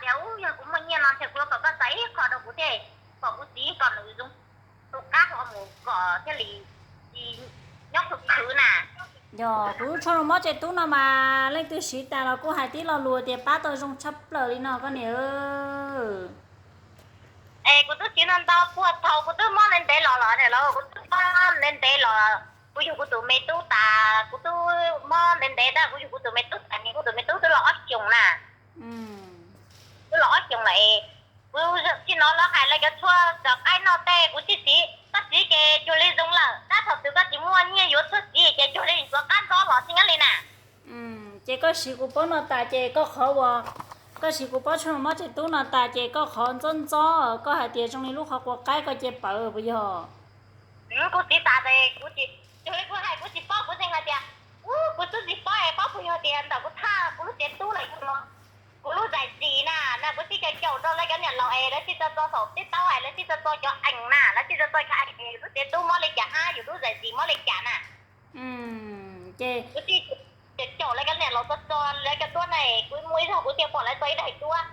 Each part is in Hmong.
Tias ub, yog kuv muaj nyiaj no ntshe kuv yuav kom koj xa ib qho rau kuv thiab, kom kuv txiv kom nws zoo tus qab hlo mus kom thiaj li tsis nyob khwv khwv na. Yog kuv lub tshuaj mob tsev tub no mas leej twg siv tas los kuj hais tib lo lus tias pab tau zoo tshaj plaws li no koj niam. Es kuv twb siv no ntau puag thaum kuv twb mob ntev ntev los los niam laus, kuv twb mob ntev ntev los, kuv yug kuv tus me tub tas, kuv twb mob ntev ntev tab kuv yug kuv tus me tub tas, kuv tus me tub twb los ob xyoos na. Twb los ob xyoos lawm es kuv tsis hnov lawv hais lawv cov tshuaj cov qaib no tej, kuv tsis siv. Koj siv ces cuag li zoo lawm, tab thaum twg koj tsis muaj nyiaj yuav tshuaj siv ces cuag li yuav qab ntxob los xij nyob li na. Ces koj siv kuv pob no tas ces koj qhov uas, koj siv kuv pob tshuaj mob tsev tub no tas ces koj qhov ntxob ntxob, koj hais tias zoo li lub qhov quav qaib koj cia pawv puas yog? Kuv siv tas ces kuv tsis, cuag li kuv hais kuv tsis paub, kuv tseem hais tias, ub, kuv twb tsis paub es paub puas yog tias ntawm kuv thaj kuv lub tsev tub lawm yog kuv lub zais zis na, na kuv thiaj caum caum rau lawv cov niam laus es lawv thiaj tso tso saum tib taub es lawv thiaj tso tso cov ees na, lawv thiaj tso tso cov ees es yus lub tsev tub mob li cas hab yus lub zais zis mob li cas na. Ces kuv thiaj caum caum lawv cov niam laus tso tso lawv cov duab na, kuv muaj ib zaug kuv thiaj pom lawv tso ib daim duab.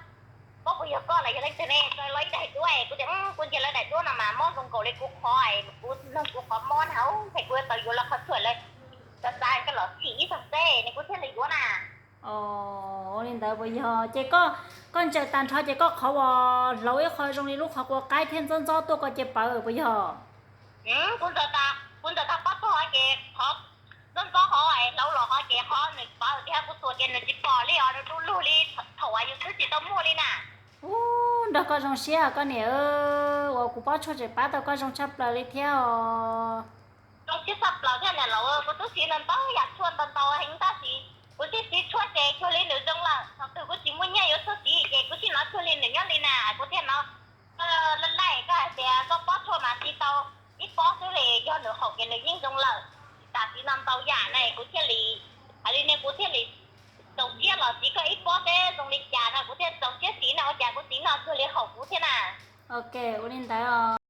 Paub puas yog koj los yog leej twg ne, tso lawv ib daim duab es kuv tias, kuv ntsia lawv daim duab no mas mob zoo nkaus li kuv qhov es kuv noog kuv qhov mob na, ntshe kuv yuav tau yuav lawv qhov tshuaj lawm. Xav xav koj los chim ib zaug xwb ne kuv thiaj li yuav na. Ua li ntawd puas yog? Ces koj, koj ntsaws tag nrho ces koj qhov uas hlauv ib qho zoo li lub qhov quav qaib thiab ntxob ntxob tuaj koj cia pawv puas yog? Kuv ntsaws tas, kuv ntsaws tag pob tsuag ces qhov ntxob ntxob hov es hlauv los hov ces qhov nws pawv tias kuv txuas ces nws tsis pom li os, nws du lug li thaum uas yus twb tsis tau muaj li na. Ub, nrog koj zoo siab koj niam, uas kuv pob tshuaj tseem pab tau koj zoo tshaj plaws li thiab os. Zoo siab tshaj plaws thiab niam laus, kuv twb siv ntau ntau yam tshuaj ntau ntau heev tab sis kuv thiaj siv tshuaj ces cuag li nws zoo lawm, thaum twg kuv tsis muaj nyiaj yuav tshuaj siv ces kuv thiaj hnov cuag li nws nyob li na, kuv thiaj hnov laj laij koj hais tias koj pob tshuaj mas siv tau ib pob xwb li, yog nws haum ces nws yeej zoo lawm. Tam sim no ntau yam na kuv thiaj li, hais li ne kuv thiaj li txaus siab los siv koj ib pob seb zoo li cas no, kuv thiaj txaus siab siv na, ua cas kuv siv no cuag li haum kuv thiab na. Ok, ua li ntawd.